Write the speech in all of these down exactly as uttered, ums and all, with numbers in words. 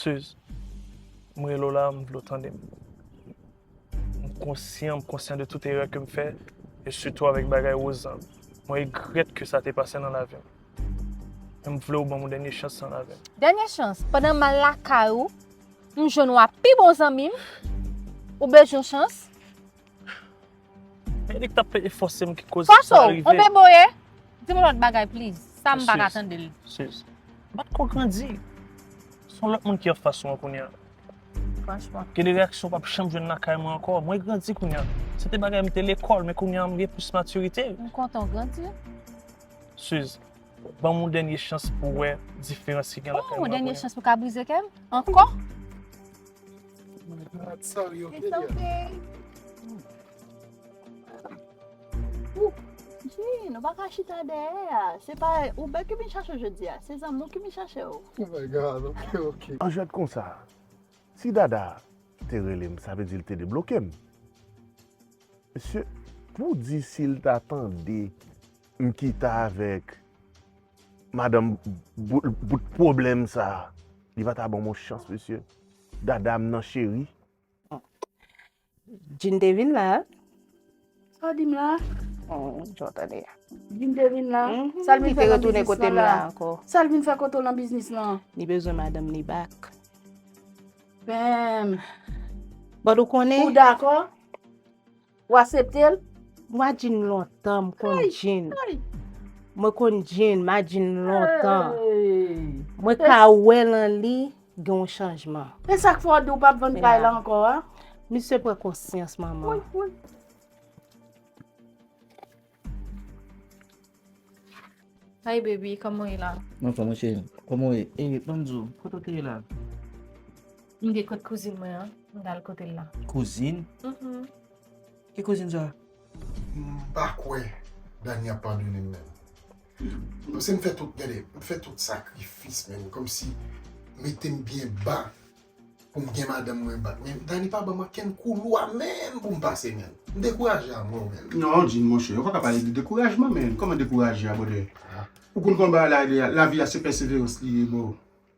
Suze, m rele w la, m vle w tande m. M konsyan, m konsyan de tout erè ke m fè, e sitou avèk bagay Rose lan. Mwen regrèt ke sa te pase nan lavi m. Men m vle w ban m yon dènye chans nan lavi m. Dènye chans? Pandan m al lakay ou, m jwenn w ak pi bon zanmi m, ou bezwen chans? Men li k t ap fòse m ki koz sa rive. Fòse w? On bebe w ye? Di m yon lòt bagay, please. Sa m pa ka tande l. Suze, m pa t ko grandi. Se yon lòt moun ki anfas ou an kounye a. Franchman. Gen de reyaksyon w p ap janm jwenn lakay mwen ankò. Mwen grandi kounye a. Se te bagay m te lekòl, men kounye a m gen plis matirite. M kontan w grandi. Suze, ban m yon dènye chans pou w wè diferans ki gen lakay mwen ak kounye a. Ban m yon dènye chans pou w ka brize kè m ankò? Oh my God, sorry, okay, dear. It's okay. Ou, Jean, ou pa ka chita dèyè a. Se pa Hubert ki vin chache w jodi a. Se zanmi w ki vin chache w. Oh my God, okay, okay. An jwèt konsa, si Dada te rele m, sa vle di l te debloke m. Mesye, pou di si l ta tande m kite avèk madanm bout, bout pwoblèm sa, li pa ta ban m yon chans, mesye. Dada m nan cheri. Jean te vin la? Sa w di m la? Oh, jan w tande a. Jean te vin la? Mhm, sa l vin fè nan biznis lan la? Sa l vin fè kote w nan biznis lan? Li bezwen madanm li back. Bam. But ou konnen? Ou dakò? Ou aksepte l? Mwen ak Jean lontan, m konn Jean. Mwen konn Jean, m ak Jean lontan. Mwen ka wè nan li gen yon chanjman. E sa k fè w di w p ap vann kay la ankò a? Misye pran konsyans, manman. Hi baby, kòman w ye la? Mwen anfòm wi cheri. Kòman w ye? E, ban m di w, kote w te ye la? M gen kot kouzin mwen an, m t al kote l la. Kouzin? Mhm. Ki kouzin sa? M pa kwè Dani ap padone m menm. Paske m fè tout, gade, m fè tout sakrifis menm, kòmsi mete m byen ba pou m gen madanm mwen back. Men Dani pa ban m okenn koulwa menm pou m pase menm. M dekouraje a mò menm. Non, Jean, monchè, ou pa ka pale de dekourajman menm. Kòman dekouraje a, brother? Ah. Ou konn kòman bagay la ye, lavi a se pèseverans li ye, bro.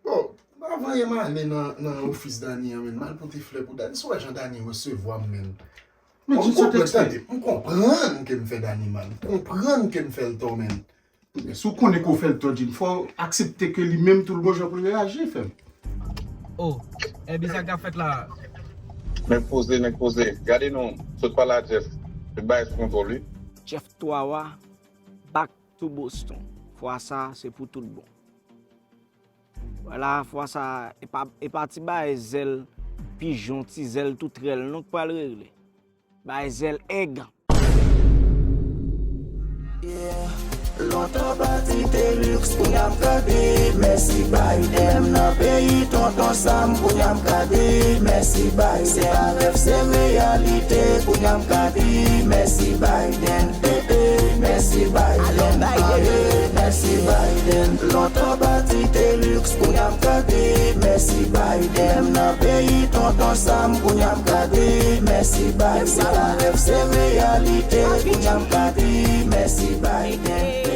Bon, avan yè m ale nan, nan ofis Dani an menm, m al pote flè pou Dani. Si w wè jan Dani resevwa m menm. Men Jean, sa te ekspre. M konprann ke m fè Dani mal. M konprann ke m fè l tò menm. Men si w konnen ke w fè l tò, Jean, fò w aksepte ke li menm tou l gon jan pou l reyaji, frè m. Oh, epi sa k ap fèt la? Nèg poze, nèg poze. Gade non, sot pale a Jeff. Tout bagay sou kontwòl, wi. Jeff twa wa, back to Boston. Fwa sa, se pou tout bon. Vwala, fwa sa, e pa, e pa ti bagay zèl pijon, ti zèl toutrèl non k pral regle. Bay zèl èg. Yeah. Lontan pati te liks, kounya m ka di mèsi Biden. M nan peyi tonton Sam, kounya m ka di mèsi Biden. Se pa rèv, se reyalite, kounya m ka di mèsi Biden. Eh, eh, mèsi Biden. Aye, mèsi Biden. Lontan pati te liks, kounya m ka di mèsi Biden. M nan peyi tonton Sam, kounya m ka di mèsi Biden. Se pa rèv, se reyalite, kounya m ka di mèsi Biden.